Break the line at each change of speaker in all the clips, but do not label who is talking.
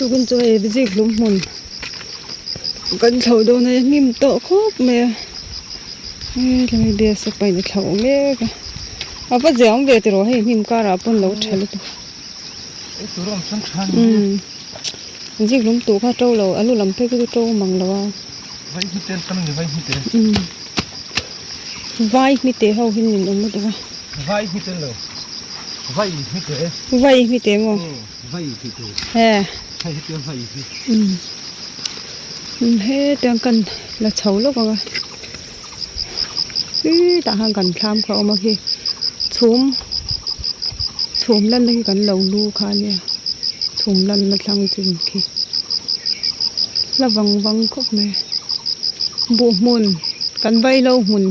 Tukin chu hei zik hlum hmun kan thlo dawn a hnim tawh khawp mai a helai bias a paih a thlo mek a a va ziah awm ve tiraw hei hnim karah pawn lo tha lutuk umm zik hlum tuh kha to lo a lu lam phei chu to mang lo a umm vai hmite ho hi nin awm lutuk a vai hmite maw. He umm hetiang kan la chho lawk ang a khitah khan kan thlam kha a awm a khi chhum chhum lanna khi kan lo lu kha a nia chhum lanna thlang chin khi la vang vang khawp mai buh hmun kan vaihlo hmun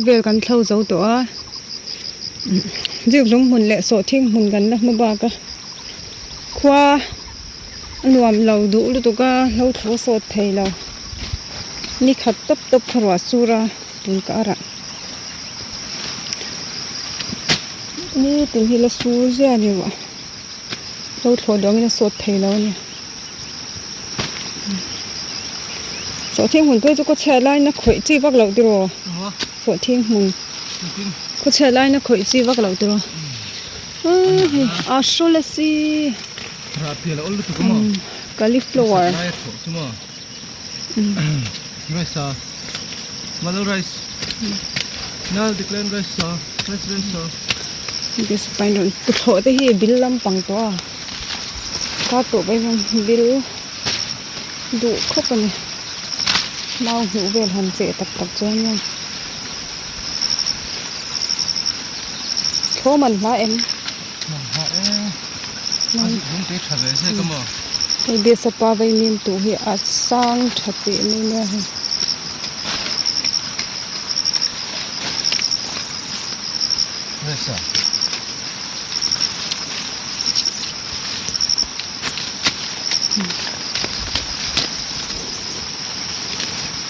vel kan thlo zo tawh a. Zikhlum hmun leh sawhthing hmun kan la hma bak a khua a nuam lo duh lutuk a hlo thlawh sawt thei lo ni khat tawp tawp kha ruah sur a tun karah nitin hi la sur zia a ni ruah hlo thlawh duh angin a sawt thei lo a ni sawhthing hmun phei chu khaw chhiat laiin a khawih chi vak loh tiraw. Sawhthing hmun khaw chhiat laiin a khawih chi vak loh tiraw hei a hrawl a si cauliflower tuthlawh te hi bil lampang tawh a kar tawh pawh hian bil duh khawp a ni. Mau hmuh vel han cheh tak tak chuan maw thlawm an hla em? Hei biasapa vaimim tuh hi a sang tha teh mai nia hei.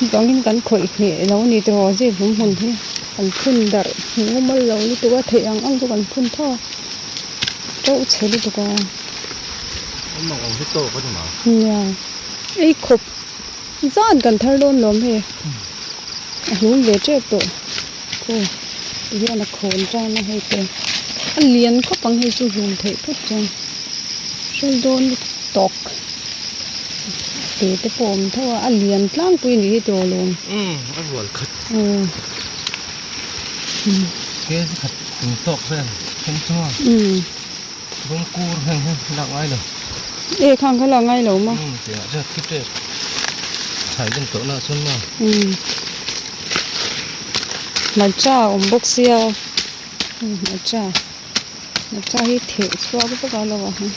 Chuvangin kan khawih hneh lo a ni tiraw zep hlum hmun hi kan phun darh mumal lo lutuk a theih ang ang chu kan phun tho a teuh chhe lutuk a nia ei khawp zan kan thar dawn lawm hei a hlum ve tep tawh khaw ti hian a khawn tan a hei te a lian khawp ang hei chu hlum theih phawt chuan hruai dawn tawk te te pawh a awm tho a a lian tlangpui a nih hi tiraw lawm
umm a rual khat umm kg khat tum tawk vel then chu maw
umm
bawng kur heng hi lak ngai lo
e khang kha lak ngai lo maw
umm tiang ah chuan thi tep thlai len tawh na ah chuan maw
umm hmarcha a awm bawk sia hmarcha hmarcha hi theh chhuak vek a lo ah hian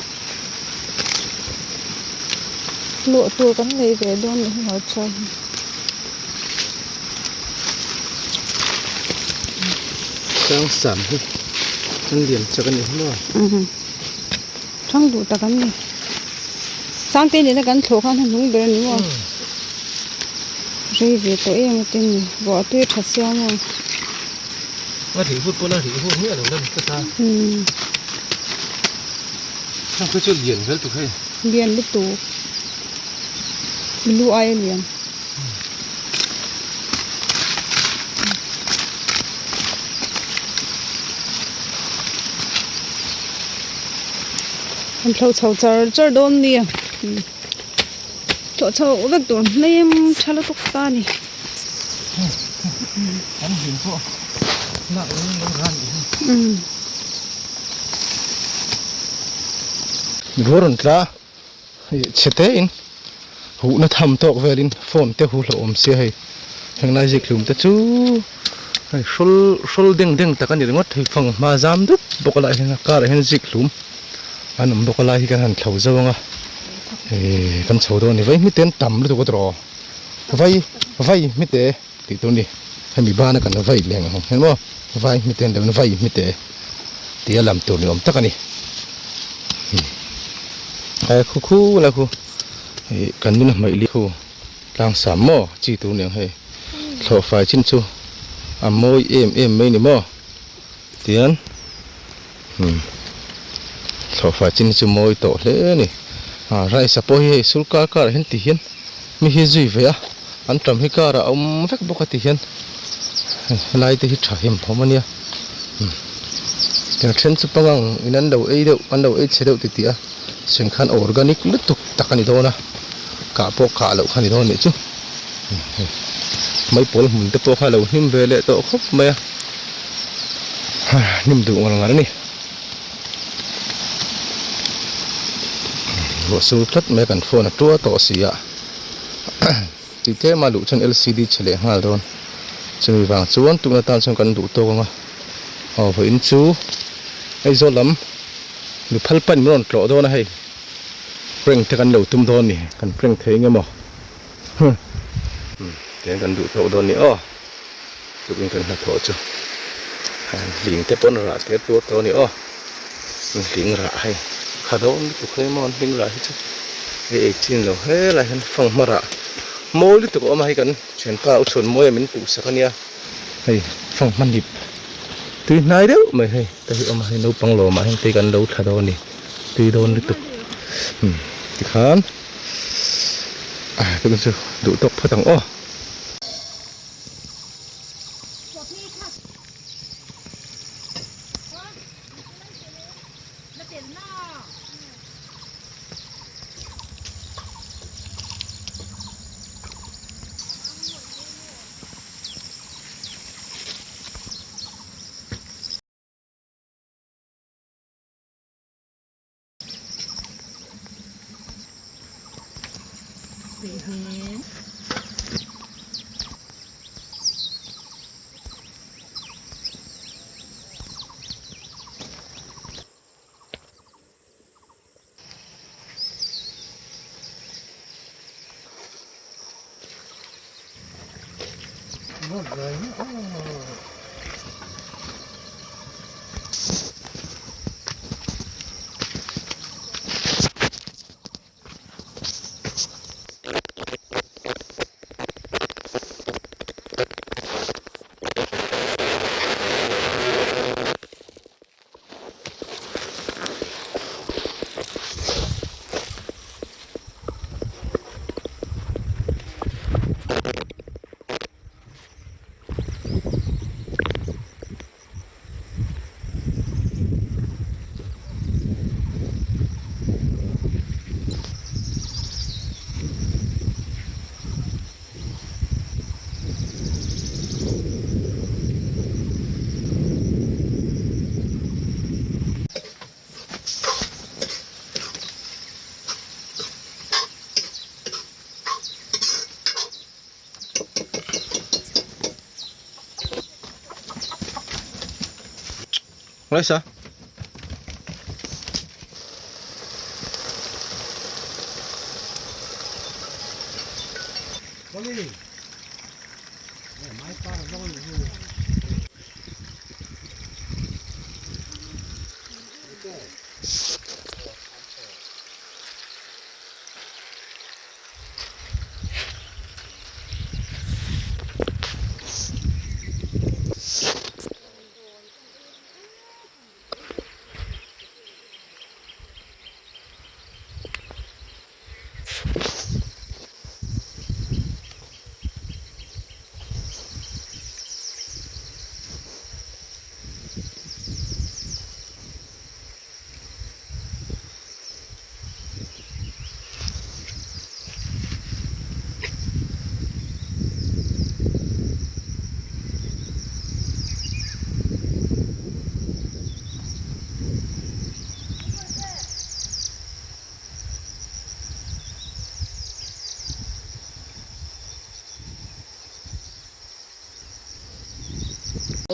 luah tur kan nei ve dawn a ni hmarcha hi.
Sangsam hi an lian chak a ni hi maw?
Umm thang duh tak an ni Sangte nena kan thlawh khan a hnung ber a ni maw? Rei ve tawh em a tin ni ruah tui a tha sia maw?
A rih vut pawh la rih vut miah lo la ni tlat a.
Umm.
Heng phei chu lian vel tuk hei.
Lian lutuk. Lu ai a lian. An thlo chho char char dawn nia thlawh chho vek tur hnem tha lutuk ta a ni.
Ruah rawn tla chhe te in huh na tham tawk vel in phone te hu hlauh awm sia hei henglai zikhlum te chu hei hrawl hrawl deng deng tak a ni ringawt hei fang hma zam dup bawk a lai hian a karah hian zikhlum an awm bawk a lai hi kan han thlo zo ang a ihh kan chho dawn a ni vai hmite an tam lutuk a tawh vai vai hmite tih tur a ni hemi bana kan vai leng ang hian maw vai hmite an lo vai hmite tih a lam tur ni awm tak a ni he khu khu la khu ih kan nuna hmaih li khu tlang sam maw chi tur ni ang hei thlawh fai chin chu a mawi em em mai ni maw tian thlawh fai chin hi chu mawi tawh hle a ni. Ah rice ah pawh hi hei sul kar karah hian ti hian mi hi zui ve a an tam hi karah a awm vek bawk a ti hian helai te hi tha hem awm a nia tiang then chu pangang in an lo ei deuh an lo ei chhe deuh ti tih a sen khan organic lutuk tak a ni dawn a kah pawh kah loh kha a ni dawn anih chu maipawl hmun te pawh kha a lo hnim ve leh tawh khawp mai a hnim duh ngar ngar a ni. Ruah sur tlat mai a kan phone a tua tawh si a tih tlem a luh chuan lcd chhe leh nghal dawn chumi vang chuan tuna tan chuan kan duh tawk ang a aw vawiin chu Aizawl lam mi phal pan min rawn tlawh dawn a hei prank te kan lo tum dawn a ni kan prank thei eng emaw huh tiang kan duh tawk dawn a ni aw. Tukin kan hnathawh chu hling te pawn rah te tur tawh a ni aw hling rah hei kha dawn lutuk hle maw an hling rah hi chu hei ei chin lo helai hian fanghma rah mawi lutuk a awm a hei kan thianpa u chhun mawi a min tuhsak a nia hei fanghma nip tui hnai deuh mai hei te hi awm a hei naupang lawmah hian te kan lo thla dawn a ni tui dawn lutuk tikhan tukin chu duh tawk phawt ang aw. Ngaisa.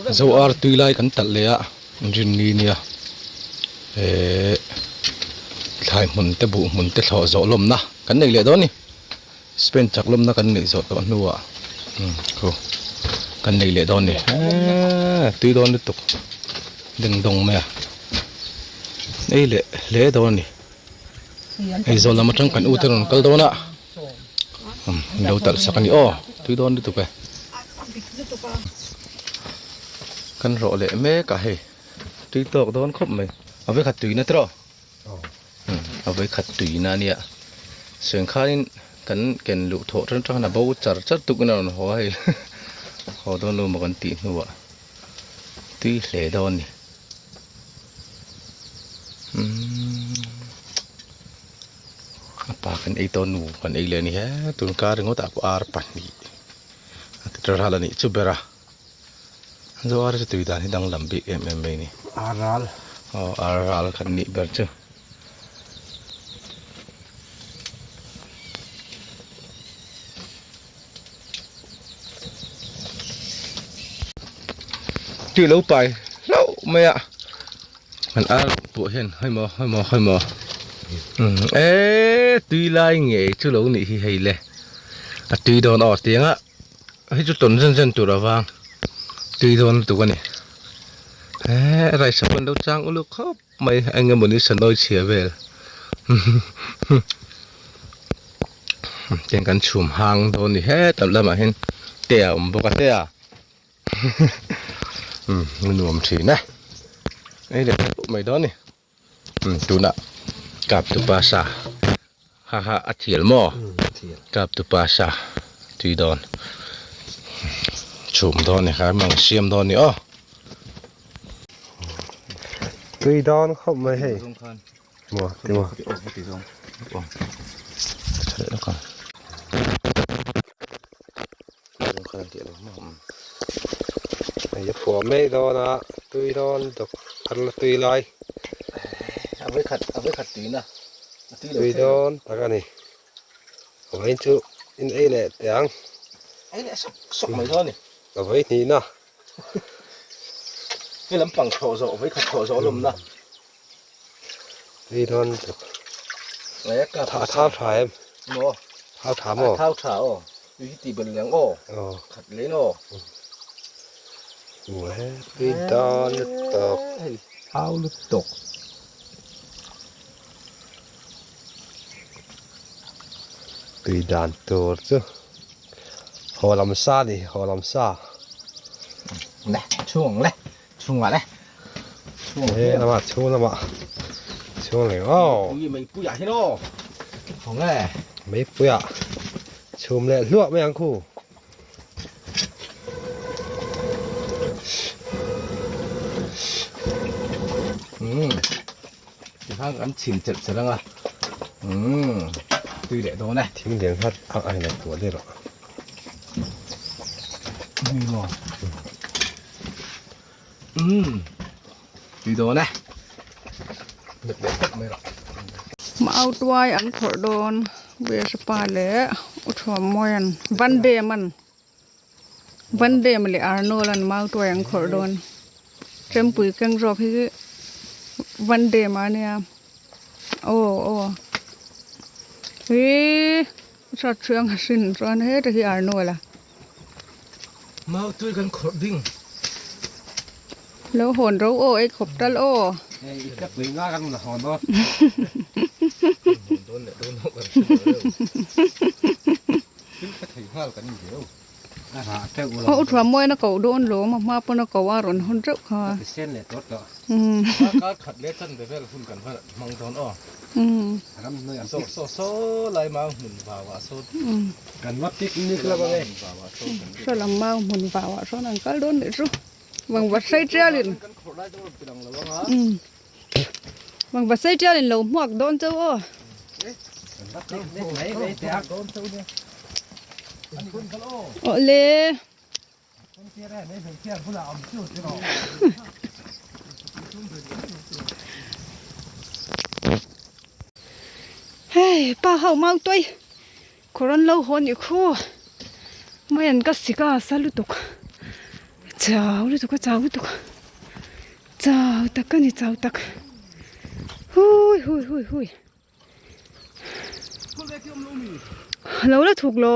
Zo ar tui lai kan talh leh a rinni nia ehh thlai hmun te buh hmun te thlawh zawh lawmna kan nei leh dawn a ni Spain chak lawmna kan neih zawh tawh hnuah khu kan nei leh dawn a ni eee tui dawn lutuk deng dawng mai a ei leh hle dawn a ni hei zawl lam atang kan u te rawn kal dawn a an lo talh sak a ni aw tui dawn lutuk e kan rawh leh mek a hei tui tawk dawn khawp mai a vekhat tuina tawh. A vawikhat tuina a nia. Seng khanin kan ken luh thawh tan tang a bo char char tukin a rawn haw a hei haw dawn lo maw kan tih hnuah tui hle dawn a ni. Umm a pa kan ei tawh nu kan ei leh a ni he tun kar ringawt ah pawh ar pahnih a ti ta ral a nih chu ber a. Zoar chu tui dan hi danglam bik em em mai a ni.
Ar ral.
Aw ar ral khat nih ber chu. Tui lo pai hlauh mai a. Kan ar pawh hian hawi maw hawi maw hawi maw eee tui lai ngei chu lo nih hi hei le a tui dawn aw tiang a. Hei chu tawn zen zen tur avang tui dawn lutuk a ni eee rice pawh an lo chang uluk khawp mai eng emawni sanawi chhia vel tiang kan chhum hang dawn a ni hetah lamah hian te a awm bawk a te a umm a nuam thin e ei leh pawh mai dawn a ni. Tunah kap tupa sa ha ha a thial maw kap tupa sa tui dawn chhum dawn ni kha mang siam dawn ni aw
tui dawn khawp mai hei maw ti maw Hei a phuah mai dawn a tui dawn dawk a la tui lai tui dawn tak a ni vawiin chu in ei leh teh ang a vawi hnihna tui dawn dawk a thau tha em thau tha maw
Tui hi tih belh leh ang aw, khat leh in aw.
Tui dan lutuk.
Hei thau lutuk.
Tui dan tur chu haw lam sa ni haw lam sa.
Le chhung le chhungah le.
Chhung he lamah chhung lamah chhung leh aw.
Pui mei puiah hian aw. Hawng e.
Mei puiah chhum leh hluah mai ang khu.
Umm tikhan kan chhin chelh chelh ang a umm tui leh dawn e.
Thing lian khat a ai ngaihtuah deuh rawh.
Ni maw. Umm tui dawn e let leh tawp mai rawh.
Mau tuai an phawrh dawn Biasapa leh U Thuammawia'n Van Dema'n Van Dema leh Arnold-a'n mau tuai an khawrh dawn Chempui keng zawk hi Van Dema a nia aw aw ihh Hriatchhuang a hrin chuan heta hi Arnold-a.
Mau tui kan khawrh ding.
Lo hawn ro aw ei khawp tal aw.
Hei i ka pui nga kan la hawn aw.
Hawn dawn leh dawn ho kan hre lo reuh. Thil ka thei nghal kan in ve.
Aw u thuam mawiin a koh dawn lawm a hma pawn a ko a rawn hawn teuh kha.
Kar khat leh chan ve vel hun kan va hmang dawn aw. Saw saw saw lai mau hmun vau ah sawn.
Kan va picnic lo ang e.
Saw lam mau hmun vau ah sawn an kal dawn leh chu. Vang va sei tialin. Vang va sei tialin lo hmuak dawn chauh aw. Aw le. Hei pa ho mau tuai kawr an lo haw nih khu mai an ka sik a sa lutuk chau lutuk a chau lutuk chau tak ka ni chau tak hui hui hui hui. Lo la thuk lo.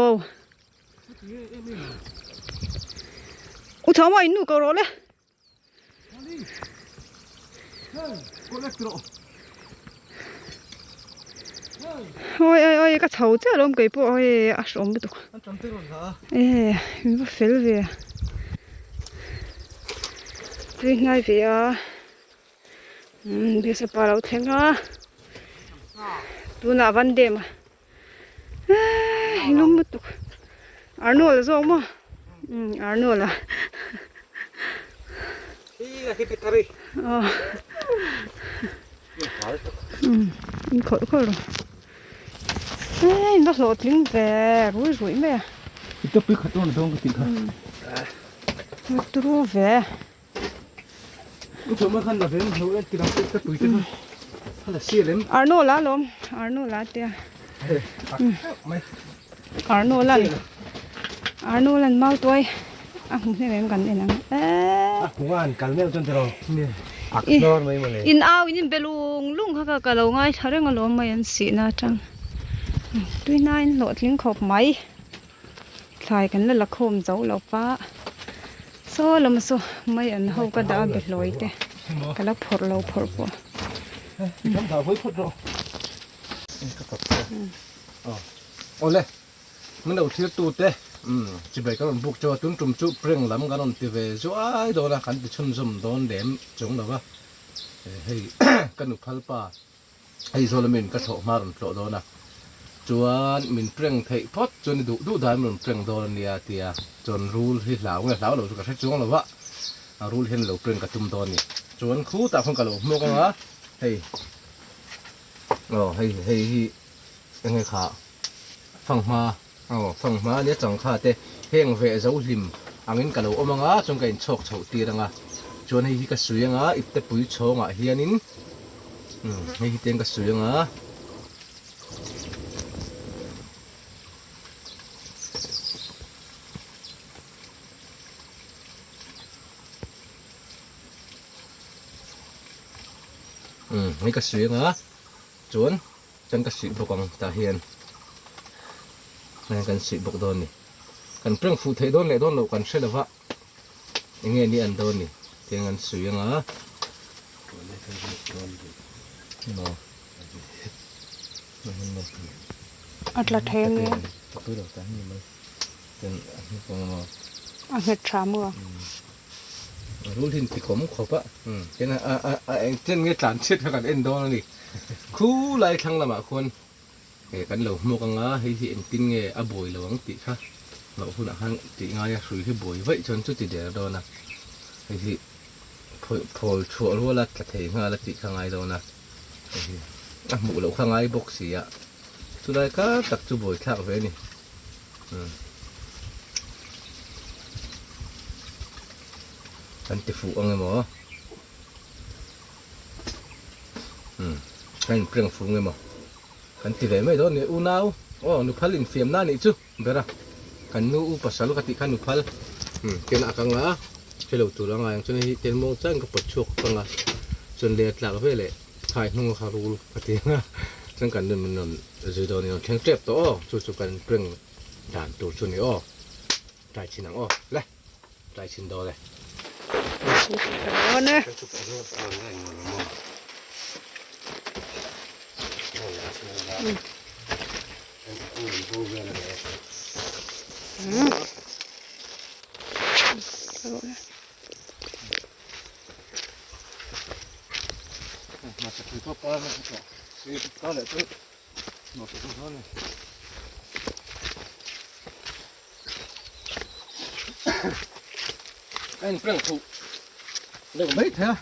U Thawma in nu ko rawh le. Oi oi oi ka chho chiah alawm kei pawh oi a hreawm lutuk. E min va fel ve. Tui hnai ve a. Umm bisa pa lo thleng a. Tunah van dem a. Eii lum lutuk. Arnold a zawk maw? Umm Arnold a. Aw. Umm in khawlh khawlh rawh. Eii in va hlawhtling ve rui ruih mai a. Umm turu ve. Arnold a lawm Arnold a tia Arnold an Arnold an mau tuai a hmu hnem em kan en ang eee in au in inbe lung lung kha ka ka lo ngaithla reng alawm mai an sihna atang tuihnain hlawhtling khawp mai. Thlai kan la la khawm zo lo va saw lam saw mai an ho ka dah a behlawi te ka la phawrh lo phawrh pawh.
Awle min lo thlir tu te chibai ka rawn buk chu a tun tum chu prank lam kan rawn ti ve zuai dawn a kan ti chhunzawm dawn lem chung lo va hei ka nuphal pa Hei zawl min ka thlawh hma rawn tlawh dawn a, chuan min prank theih phawt chuan i duh duh dan rawn prank dawn a nia tia chuan rul hi hlau nge hlau lo chu ka hre chuang lo va, a rul hian lo prank ka tum dawn a ni. Chuan khutah khawn ka lo hmuak ang a, hei aw hei hei hi eng nge kha fanghma aw fanghma a nia changkha te heng veh zo hlim angin ka lo awm ang a, chuan ka inchhawk chhoh tir ang a, chuan hei hi ka sui ang a ipte pui chhawngah hianin. Umm hei hi teng ka sawi anga. Umm hei ka sawi anga chuan chuan ka suih bawk ang tah hian kan suih bawk dawn a ni kan prank fuh theih dawn leh dawn loh kan hre lova. Enge ni an dawn ni tiang an sawi anga
A tla thei ange a nghet tha maw
rul hin ti kawm khawp a tin a a engchen nge tlan chhiat kha kan en dawn ani khulai thlang lamah khuan He kan lo hmuak anga hei hi engtin nge a buai lo ang tih kha loh hunah khan tih ngai a hrui hi buai vaih chuan chuti der dawn a, hei hi phawl chhuah ruala tla thei nghal a tih kha ngai dawn a, hei hi a hmuh loh kha ngai bawk si a, chulai kar tak chu buai thlak ve a ni. Kan ti fuh ang emaw? Umm ka in prank fu nge maw kan ti ve mai dawn ni unau aw nuphal infiam na nih chu ber a kan nu u pasal ka tih kha nuphal umm ken a kang a hrelo tur a ngai ang chuan hei tel muang chuan ka pawt chhuak kang a chuan leh a tlak ve leh thai hnung a kha rul ka ti ang a chuan kan nun min rawn zui dawn in rawn thleng tep tawh aw chu chu kan prank dan tur chu ni aw tlai chhin ang aw le. Tlai chhin dawn e.
Dawn e.
A in prank fuh deuh mai thei a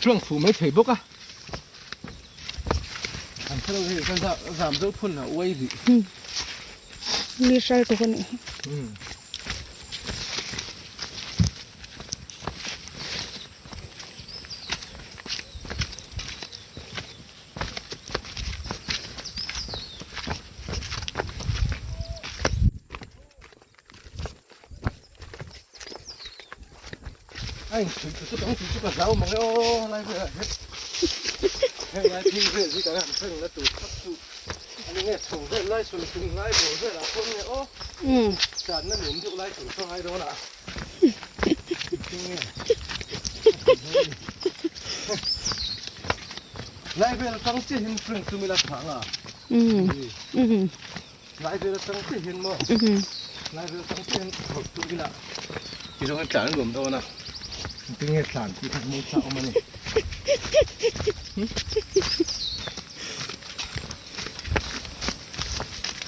prank fuh mai thei bawk a an thalo hei ka zam deuh phun a uai rih
mi hral tuk a nih hi.
Lai vel atang chiah hian maw lai vel atang chiah hian hawlh tur ila ti zawng hian tlan a nuam dawn a engtin nge tlan tih kha hmuh chak awm a ni.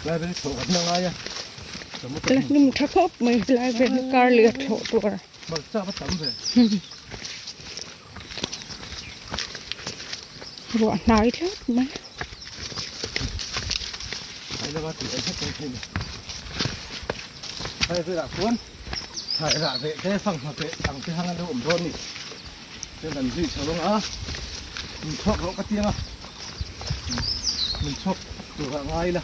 Lai vel hi thlawh kan la ngai a.
La hnum tha khawp mai lai vel hi kar leh a thlawh tur.
Hmarcha va tam ve.
Ruah hnai tlat mai.
Hai lama tih ang hret ang thei ni. Hai velah chuan thlai rah ve te fanghma te ang te hang an lo awm dawn a ni. Chuan kan zui chho ang a, min chhuak rawh ka ti ang a, min chhuak tur ah ngai ila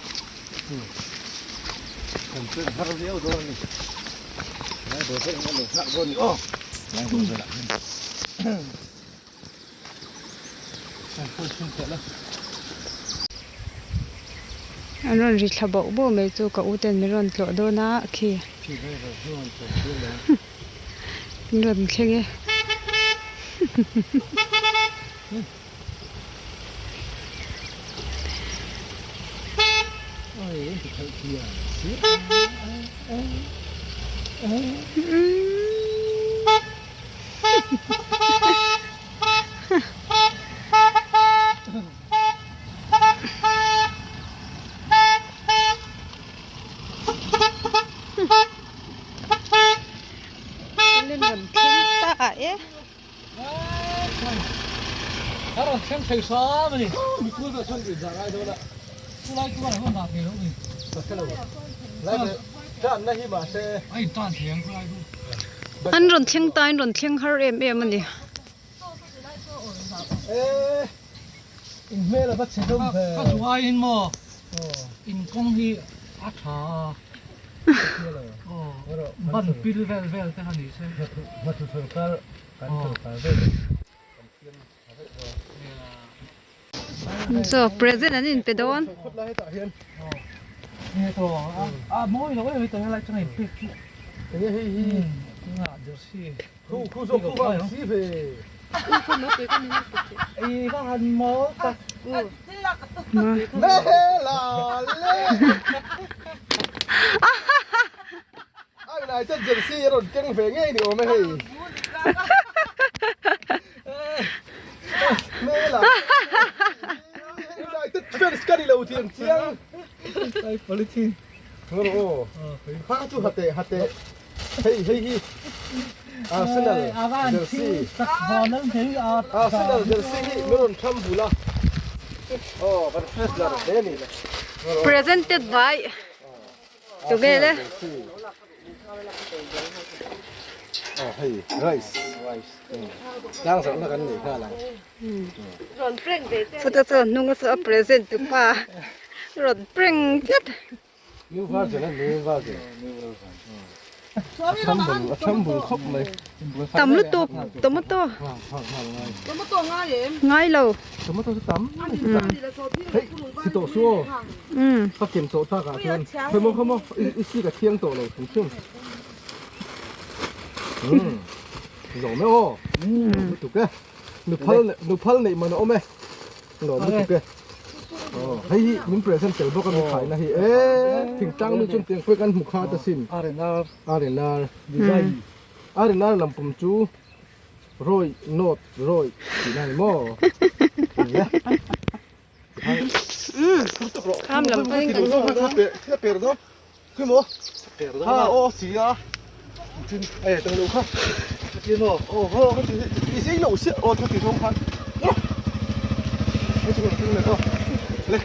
kan pen har viau dawn a ni. Lai bawr vel hian a lo nghak dawn a ni aw, lai bawr velah hian kan phul chhung teh la.
An rawn ri thla bauh bauh mai chu ka u ten min rawn tlawh dawn a khi. Min rawn thleng e. Len rawn thleng ta e.
A rawn thleng thei hram a ni.
An rawn thleng ta in rawn thleng har em em a ni.
Ka duh aiin maw inkawng hi a tha a. Ban pil vel vel te kha ni se.
Chaw present an inpe dawn.
Arsenal jersey Arsenal jersey hi min rawn tham bul a aw kan wrestler hle a ni
Presented by tunge le
aw hei rice tlang zawrhna kan nei nghal ang
chutah chuan hnunga chu a present tu pa rawn prank tlat.
New version a new version. A tham bul khawp mai.
Tam lutuk tomato.
Tomato ngai em?
Ngai lo.
Tomato chu tam. Hei si tawh su aw. Ka ken tawh tak ah chuan. Khawmaw khawmaw i si ka thiang tawh lo thung thung. Zawm e aw. Lutuk e. Nuphal nuphal neih man a awm e. Lawm lutuk e. Hei hi min present tel bawk a mi khaina hi e thingtlang mi chuan tiang pawh kan hmu khat asin R&R design R&R lampum chu Roy North Roy tih na ni maw
Kham lam pawhin kan hmu dawn
per dawn khi maw ha aw si a eh tang lo kha aw ho i sei lo sia aw chu ti zawng khan hei chu kan thil leh aw le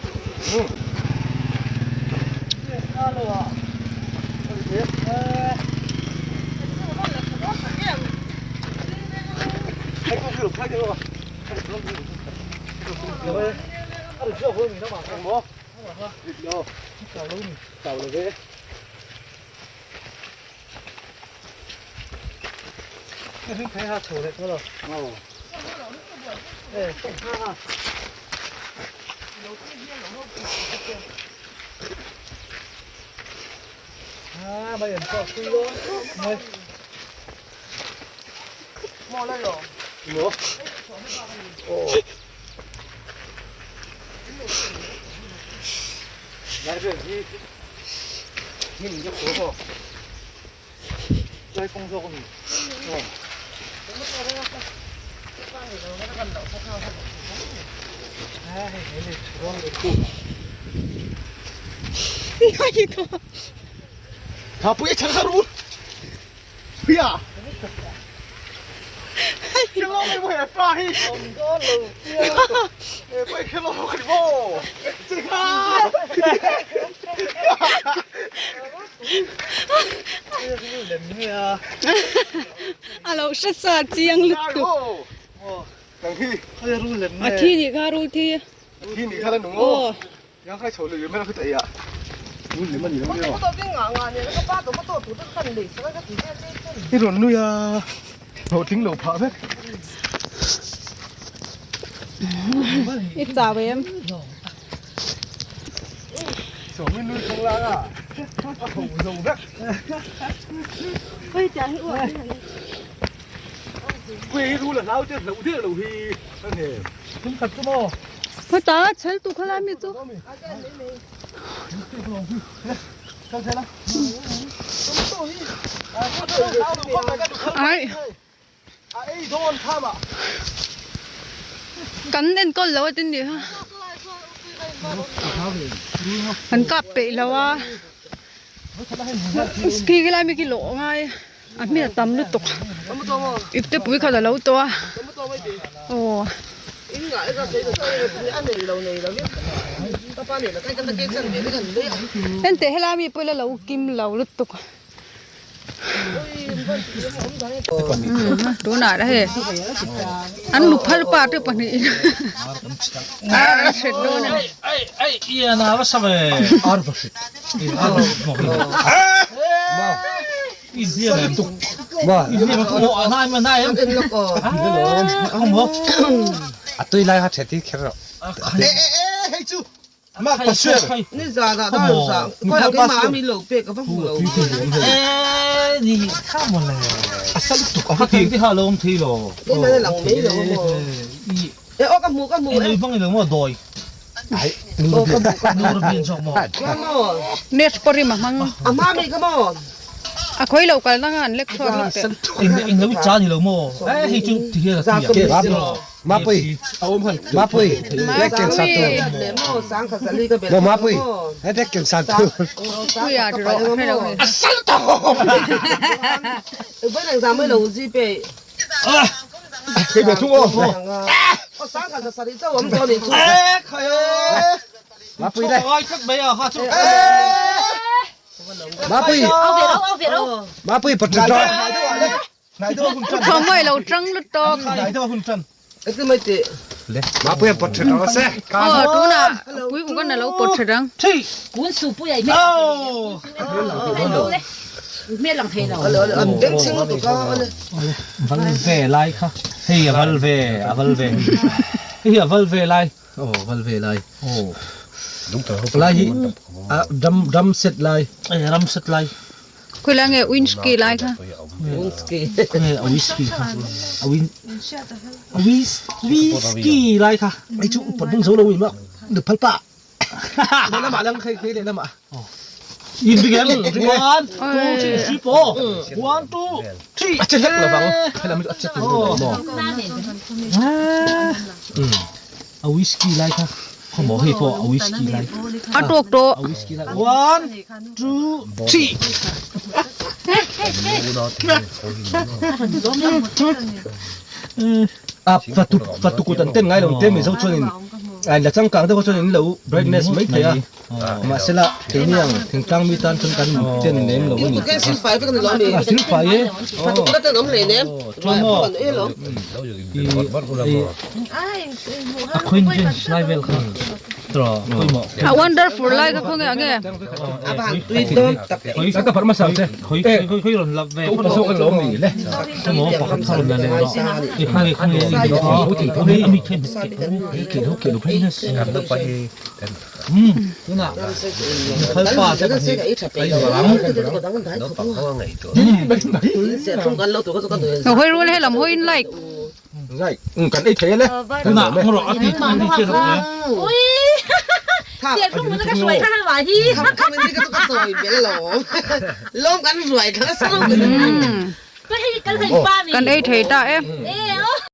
Ngai to.
Tha pui chang kha ru. Pia. Kilo mai mo he pa hi. E pai kilo kha bo. Chi kha.
A lo hre sa chiang lutuk. A thi nih kha rul thi.
Thi nih kha la nung aw. Yang khai chho lui mai la khut ei a. Rul lem a ni lo nge aw. I rawn nui a. Hlawhtling lo phah vek.
I chau em.
Sawmi nui thang lang a. A ho zo vek. Quê hi rul a hlau te hloh der lo hi a nge.
Thum khat chu maw?
Heta chhel tu kha lai mi chu. Ai. Kan enkawl lo a tin nih kha. Kan kap peih lo a. Ski lai mi khi lawh a ngai. A hmel tam lutuk ipte pui khat a lo tawh a aw. Enteh helai mi pawh ila lo kim lo lutuk tunah lah hei an lu phal pa te pahnih in ar an hret dawn a ni.
A tui lai kha ṭhet hi kher rawh.
Next pawh rim a hmang. A khawi lo kalna kha an lek chhuak lawk teh.
Mapui Mapui Mapui
Puia ti rawh a hre lo ni. Thawmhnaw lo tang lutuk. Aw tunah pui uk a lo pawt tha dang. Khawilai nge winski lai kha. A tawk tawh.
A fatu fatu kut an ten ngai lo te mizo chuanin a la changkang deuh chuan in lo brightness mai thei a mahsela keini ang thingtlang mi tan chuan kan ten lem lo a ni a silfai e
A wonderful lai kha khawnge ang e.
Ka pharh hmasa ang che. Ka upa zawk alawm ni le.
Hawi rual he lam hawiin like.
Like kan ei thei a le.
Kan ei thei ta e.